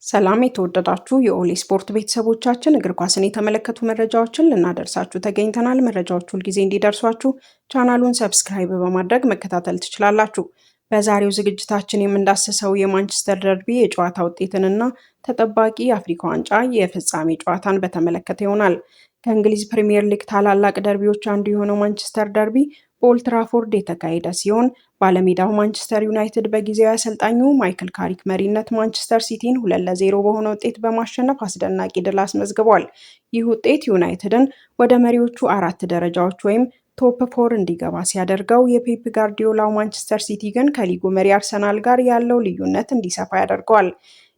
ሰላም የተወደዳችሁ የኦሊ ስፖርት ቤተሰቦቻችን፣ እግር ኳስን የተመለከቱ መረጃዎችን ልናደርሳችሁ ተገኝተናል። መረጃዎቹ ሁልጊዜ እንዲደርሷችሁ ቻናሉን subscribe በማድረግ መከታተል ትችላላችሁ። በዛሬው ዝግጅታችን የምንዳስሰው የማንቸስተር ደርቢ የጨዋታ ውጤትንና ተጠባቂ የአፍሪካ ዋንጫ የፍጻሜ ጨዋታን በተመለከተ ይሆናል። ከእንግሊዝ ፕሪምየር ሊግ ታላላቅ ደርቢዎች አንዱ የሆነው ማንቸስተር ደርቢ በኦልትራፎርድ የተካሄደ ሲሆን፣ ባለሜዳው ማንቸስተር ዩናይትድ በጊዜያዊ አሰልጣኙ ማይክል ካሪክ መሪነት ማንቸስተር ሲቲን 2-0 በሆነ ውጤት በማሸነፍ አስደናቂ ድል አስመዝግቧል። ይህ ውጤት ዩናይትድን ወደ መሪዎቹ አራት ደረጃዎች ወይም top four እንዲገባ ሲያደርገው፣ የፔፕ ጋርዲዮላው ማንቸስተር ሲቲ ግን ከሊጉ መሪ አርሰናል ጋር ያለው ልዩነት እንዲሰፋ ያደርገዋል።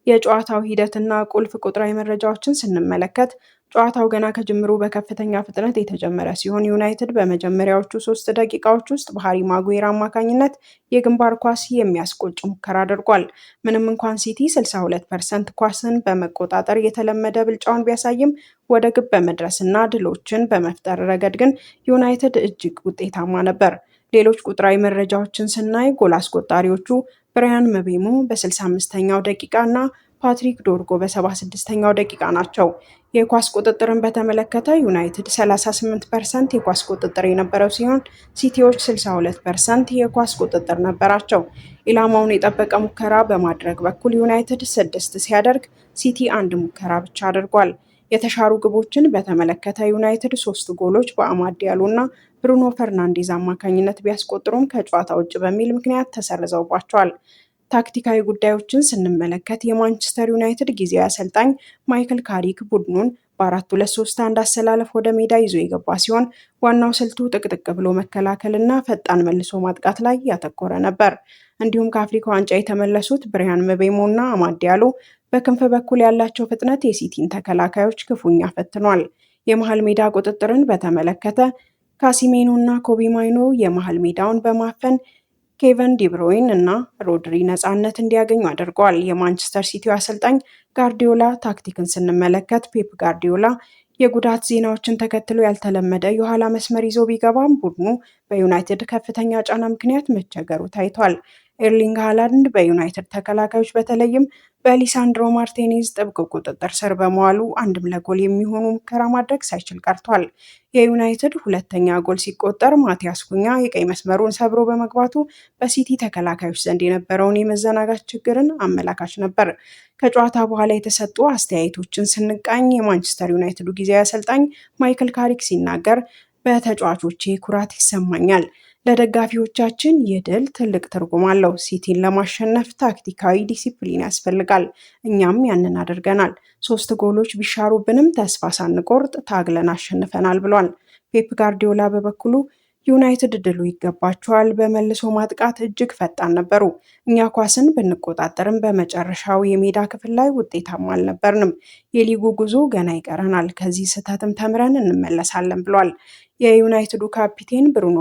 የጨዋታው ሂደትና ቁልፍ ቁጥራዊ መረጃዎችን ስንመለከት፣ ጨዋታው ገና ከጅምሩ በከፍተኛ ፍጥነት የተጀመረ ሲሆን፣ ዩናይትድ በመጀመሪያዎቹ 3 ደቂቃዎች ውስጥ በሃሪ ማጉዌር አማካኝነት የግንባር ኳስ የሚያስቆጭ ሙከራ አድርጓል። ምንም እንኳን ሲቲ 62% ኳስን በመቆጣጠር የተለመደ ብልጫውን ቢያሳይም፣ ወደ ግብ በመድረስና ዕድሎችን በመፍጠር ረገድ ግን ዩናይትድ እጅግ ውጤታማ ነበር። ሌሎች ቁጥራዊ መረጃዎችን ስናይ፣ ጎል አስቆጣሪዎቹ ብራያን ምቤሞ በ65ኛው ደቂቃ እና ፓትሪክ ዶርጎ በ76ኛው ደቂቃ ናቸው። የኳስ ቁጥጥርን በተመለከተ ዩናይትድ 38% የኳስ ቁጥጥር የነበረው ሲሆን፣ ሲቲዎች 62% የኳስ ቁጥጥር ነበራቸው። ኢላማውን የጠበቀ ሙከራ በማድረግ በኩል ዩናይትድ ስድስት ሲያደርግ፣ ሲቲ አንድ ሙከራ ብቻ አድርጓል። የተሻሩ ግቦችን በተመለከተ ዩናይትድ ሶስት ጎሎች በአማድ ዲያሎ እና ብሩኖ ፈርናንዴዝ አማካኝነት ቢያስቆጥሩም ከጨዋታ ውጭ በሚል ምክንያት ተሰርዘውባቸዋል። ታክቲካዊ ጉዳዮችን ስንመለከት፣ የማንቸስተር ዩናይትድ ጊዜያዊ አሰልጣኝ ማይክል ካሪክ ቡድኑን በ4-2-3-1 አሰላለፍ ወደ ሜዳ ይዞ የገባ ሲሆን፣ ዋናው ስልቱ ጥቅጥቅ ብሎ መከላከል እና ፈጣን መልሶ ማጥቃት ላይ ያተኮረ ነበር። እንዲሁም ከአፍሪካ ዋንጫ የተመለሱት ብሪያን ምቤሞ እና አማድ ዲያሎ በክንፍ በኩል ያላቸው ፍጥነት የሲቲን ተከላካዮች ክፉኛ ፈትኗል። የመሃል ሜዳ ቁጥጥርን በተመለከተ፣ ካሲሜኖ እና ኮቢ ማይኖ የመሃል ሜዳውን በማፈን ኬቨን ዲብሮይን እና ሮድሪ ነፃነት እንዲያገኙ አድርገዋል። የማንቸስተር ሲቲው አሰልጣኝ ጋርዲዮላ ታክቲክን ስንመለከት፣ ፔፕ ጋርዲዮላ የጉዳት ዜናዎችን ተከትሎ ያልተለመደ የኋላ መስመር ይዞ ቢገባም፣ ቡድኑ በዩናይትድ ከፍተኛ ጫና ምክንያት መቸገሩ ታይቷል። ኤርሊንግ ሃላንድ በዩናይትድ ተከላካዮች በተለይም በሊሳንድሮ ማርቲኔዝ ጥብቅ ቁጥጥር ስር በመዋሉ አንድም ለጎል የሚሆኑ ሙከራ ማድረግ ሳይችል ቀርቷል። የዩናይትድ ሁለተኛ ጎል ሲቆጠር ማቲያስ ኩኛ የቀኝ መስመሩን ሰብሮ በመግባቱ በሲቲ ተከላካዮች ዘንድ የነበረውን የመዘናጋት ችግርን አመላካች ነበር። ከጨዋታ በኋላ የተሰጡ አስተያየቶችን ስንቃኝ፣ የማንቸስተር ዩናይትዱ ጊዜያዊ አሰልጣኝ ማይክል ካሪክ ሲናገር፣ "በተጫዋቾቼ ኩራት ይሰማኛል። ለደጋፊዎቻችን ይህ ድል ትልቅ ትርጉም አለው። ሲቲን ለማሸነፍ ታክቲካዊ ዲሲፕሊን ያስፈልጋል። እኛም ያንን አድርገናል። ሶስት ጎሎች ቢሻሩብንም ተስፋ ሳንቆርጥ ታግለን አሸንፈናል" ብሏል። ፔፕ ጋርዲዮላ በበኩሉ፣ "ዩናይትድ ድሉ ይገባቸዋል። በመልሶ ማጥቃት እጅግ ፈጣን ነበሩ። እኛ ኳስን ብንቆጣጠርም በመጨረሻው የሜዳ ክፍል ላይ ውጤታማ አልነበርንም። የሊጉ ጉዞ ገና ይቀረናል። ከዚህ ስህተትም ተምረን እንመለሳለን" ብሏል። የዩናይትዱ ካፒቴን ብሩኖ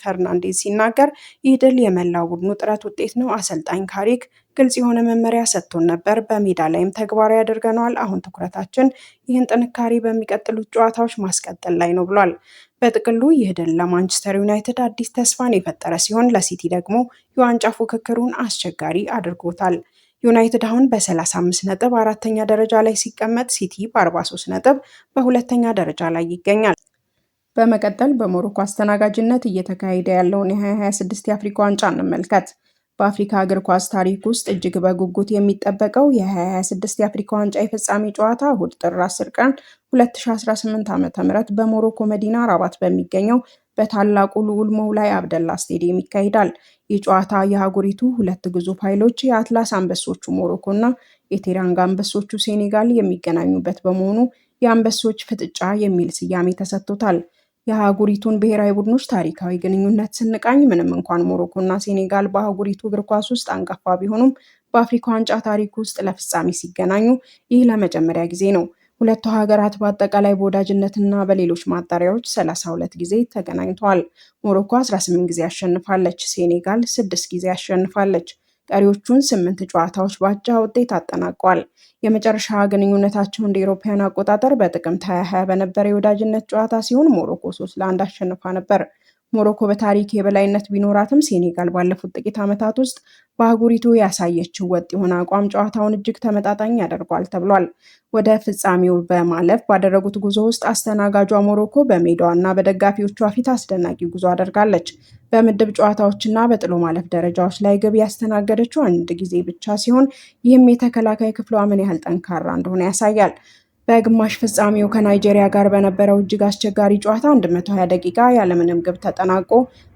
ፈርናንዴዝ ሲናገር፣ "ይህ ድል የመላው ቡድኑ ጥረት ውጤት ነው። አሰልጣኝ ካሪክ ግልጽ የሆነ መመሪያ ሰጥቶን ነበር፣ በሜዳ ላይም ተግባራዊ አድርገነዋል። አሁን ትኩረታችን ይህን ጥንካሬ በሚቀጥሉት ጨዋታዎች ማስቀጠል ላይ ነው" ብሏል። በጥቅሉ ይህ ድል ለማንቸስተር ዩናይትድ አዲስ ተስፋን የፈጠረ ሲሆን፣ ለሲቲ ደግሞ የዋንጫ ፉክክሩን አስቸጋሪ አድርጎታል። ዩናይትድ አሁን በ35 ነጥብ አራተኛ ደረጃ ላይ ሲቀመጥ፣ ሲቲ በ43 ነጥብ በሁለተኛ ደረጃ ላይ ይገኛል። በመቀጠል በሞሮኮ አስተናጋጅነት እየተካሄደ ያለውን የ2026 የአፍሪካ ዋንጫ እንመልከት። በአፍሪካ እግር ኳስ ታሪክ ውስጥ እጅግ በጉጉት የሚጠበቀው የ2026 የአፍሪካ ዋንጫ የፍጻሜ ጨዋታ እሁድ ጥር 10 ቀን 2018 ዓ.ም በሞሮኮ መዲና ራባት በሚገኘው በታላቁ ልዑል ሞውላይ አብደላ ስቴዲየም ይካሄዳል። ይህ ጨዋታ የአህጉሪቱ ሁለት ግዙፍ ኃይሎች፣ የአትላስ አንበሶቹ ሞሮኮ እና የቴራንጋ አንበሶቹ ሴኔጋል የሚገናኙበት በመሆኑ የአንበሶች ፍጥጫ የሚል ስያሜ ተሰጥቶታል። የአህጉሪቱን ብሔራዊ ቡድኖች ታሪካዊ ግንኙነት ስንቃኝ፣ ምንም እንኳን ሞሮኮ እና ሴኔጋል በአህጉሪቱ እግር ኳስ ውስጥ አንጋፋ ቢሆኑም፣ በአፍሪካ ዋንጫ ታሪክ ውስጥ ለፍጻሜ ሲገናኙ ይህ ለመጀመሪያ ጊዜ ነው። ሁለቱ ሀገራት በአጠቃላይ በወዳጅነትና በሌሎች ማጣሪያዎች 32 ጊዜ ተገናኝተዋል። ሞሮኮ 18 ጊዜ አሸንፋለች፣ ሴኔጋል ስድስት ጊዜ አሸንፋለች። ቀሪዎቹን ስምንት ጨዋታዎች በአቻ ውጤት አጠናቀዋል። የመጨረሻ ግንኙነታቸው እንደ አውሮፓውያን አቆጣጠር በጥቅምት 2020 በነበረ የወዳጅነት ጨዋታ ሲሆን፣ ሞሮኮ 3-1 አሸንፋ ነበር። ሞሮኮ በታሪክ የበላይነት ቢኖራትም ሴኔጋል ባለፉት ጥቂት ዓመታት ውስጥ በአህጉሪቱ ያሳየችው ወጥ የሆነ አቋም ጨዋታውን እጅግ ተመጣጣኝ ያደርገዋል ተብሏል። ወደ ፍጻሜው በማለፍ ባደረጉት ጉዞ ውስጥ አስተናጋጇ ሞሮኮ በሜዳዋ እና በደጋፊዎቿ ፊት አስደናቂ ጉዞ አድርጋለች። በምድብ ጨዋታዎችና በጥሎ ማለፍ ደረጃዎች ላይ ግብ ያስተናገደችው አንድ ጊዜ ብቻ ሲሆን ይህም የተከላካይ ክፍሏ ምን ያህል ጠንካራ እንደሆነ ያሳያል። በግማሽ ፍጻሜው ከናይጄሪያ ጋር በነበረው እጅግ አስቸጋሪ ጨዋታ 120 ደቂቃ ያለምንም ግብ ተጠናቆ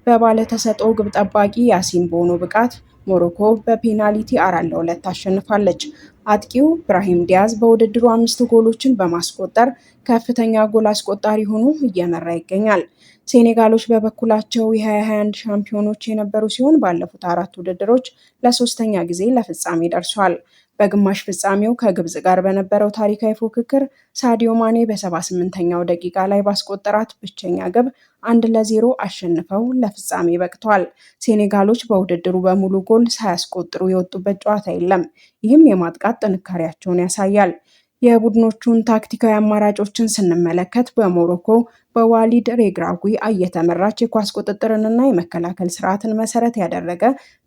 በባለተሰጥኦ ግብ ጠባቂ ያሲን ቦኖ ብቃት ሞሮኮ በፔናልቲ 4-2 ታሸንፋለች። አጥቂው ብራሂም ዲያዝ በውድድሩ 5 ጎሎችን በማስቆጠር ከፍተኛ ጎል አስቆጣሪ ሆኖ እየመራ ይገኛል። ሴኔጋሎች በበኩላቸው የ2021 ሻምፒዮኖች የነበሩ ሲሆን ባለፉት አራት ውድድሮች ለሶስተኛ ጊዜ ለፍጻሜ ደርሷል። በግማሽ ፍጻሜው ከግብፅ ጋር በነበረው ታሪካዊ ፉክክር ሳዲዮ ማኔ በ78ኛው ደቂቃ ላይ ባስቆጠራት ብቸኛ ግብ 1-0 አሸንፈው ለፍጻሜ በቅተዋል። ሴኔጋሎች በውድድሩ በሙሉ ጎል ሳያስቆጥሩ የወጡበት ጨዋታ የለም። ይህም የማጥቃት ጥንካሬያቸውን ያሳያል። የቡድኖቹን ታክቲካዊ አማራጮችን ስንመለከት በሞሮኮ በዋሊድ ሬግራጉ እየተመራች የኳስ ቁጥጥርንና የመከላከል ስርዓትን መሰረት ያደረገ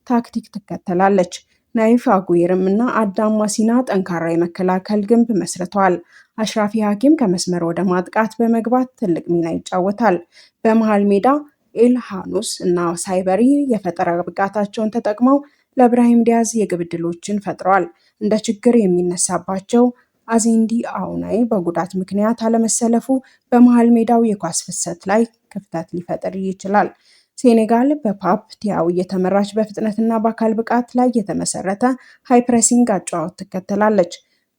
ታክቲክ ትከተላለች። ናይፍ አጉዌርም እና አዳም ማሲና ጠንካራ የመከላከል ግንብ መስርተዋል። አሽራፊ ሐኪም ከመስመር ወደ ማጥቃት በመግባት ትልቅ ሚና ይጫወታል። በመሃል ሜዳ ኤል ሃኑስ እና ሳይበሪ የፈጠራ ብቃታቸውን ተጠቅመው ለብራሂም ዲያዝ የግብ ዕድሎችን ፈጥረዋል። እንደ ችግር የሚነሳባቸው አዜንዲ አውናይ በጉዳት ምክንያት አለመሰለፉ በመሃል ሜዳው የኳስ ፍሰት ላይ ክፍተት ሊፈጥር ይችላል። ሴኔጋል በፓፕ ቲያው እየተመራች በፍጥነትና በአካል ብቃት ላይ የተመሰረተ high pressing አጨዋወት ትከተላለች።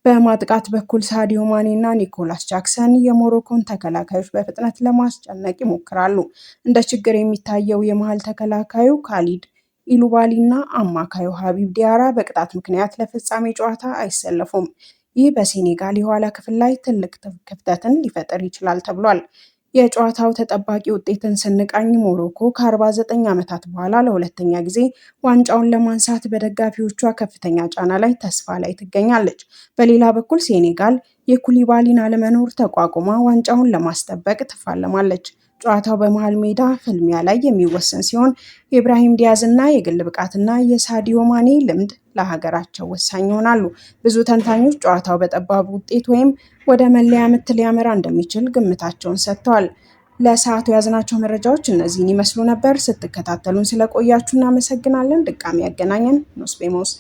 በማጥቃት በኩል ሳዲዮ ማኔ እና ኒኮላስ ጃክሰን የሞሮኮን ተከላካዮች በፍጥነት ለማስጨነቅ ይሞክራሉ። እንደ ችግር የሚታየው የመሃል ተከላካዩ ካሊድ ኢሉባሊ እና አማካዩ ሀቢብ ዲያራ በቅጣት ምክንያት ለፍጻሜ ጨዋታ አይሰለፉም። ይህ በሴኔጋል የኋላ ክፍል ላይ ትልቅ ክፍተትን ሊፈጥር ይችላል ተብሏል። የጨዋታው ተጠባቂ ውጤትን ስንቃኝ ሞሮኮ ከ49 ዓመታት በኋላ ለሁለተኛ ጊዜ ዋንጫውን ለማንሳት በደጋፊዎቿ ከፍተኛ ጫና ላይ ተስፋ ላይ ትገኛለች። በሌላ በኩል ሴኔጋል የኩሊባሊን አለመኖር ተቋቁማ ዋንጫውን ለማስጠበቅ ትፋለማለች። ጨዋታው በመሃል ሜዳ ፍልሚያ ላይ የሚወሰን ሲሆን የኢብራሂም ዲያዝ እና የግል ብቃትና የሳዲዮ ማኔ ልምድ ለሀገራቸው ወሳኝ ይሆናሉ። ብዙ ተንታኞች ጨዋታው በጠባብ ውጤት ወይም ወደ መለያ ምት ሊያመራ እንደሚችል ግምታቸውን ሰጥተዋል። ለሰዓቱ የያዝናቸው መረጃዎች እነዚህን ይመስሉ ነበር። ስትከታተሉን ስለቆያችሁ እናመሰግናለን። ድጋሚ ያገናኘን። Nos vemos።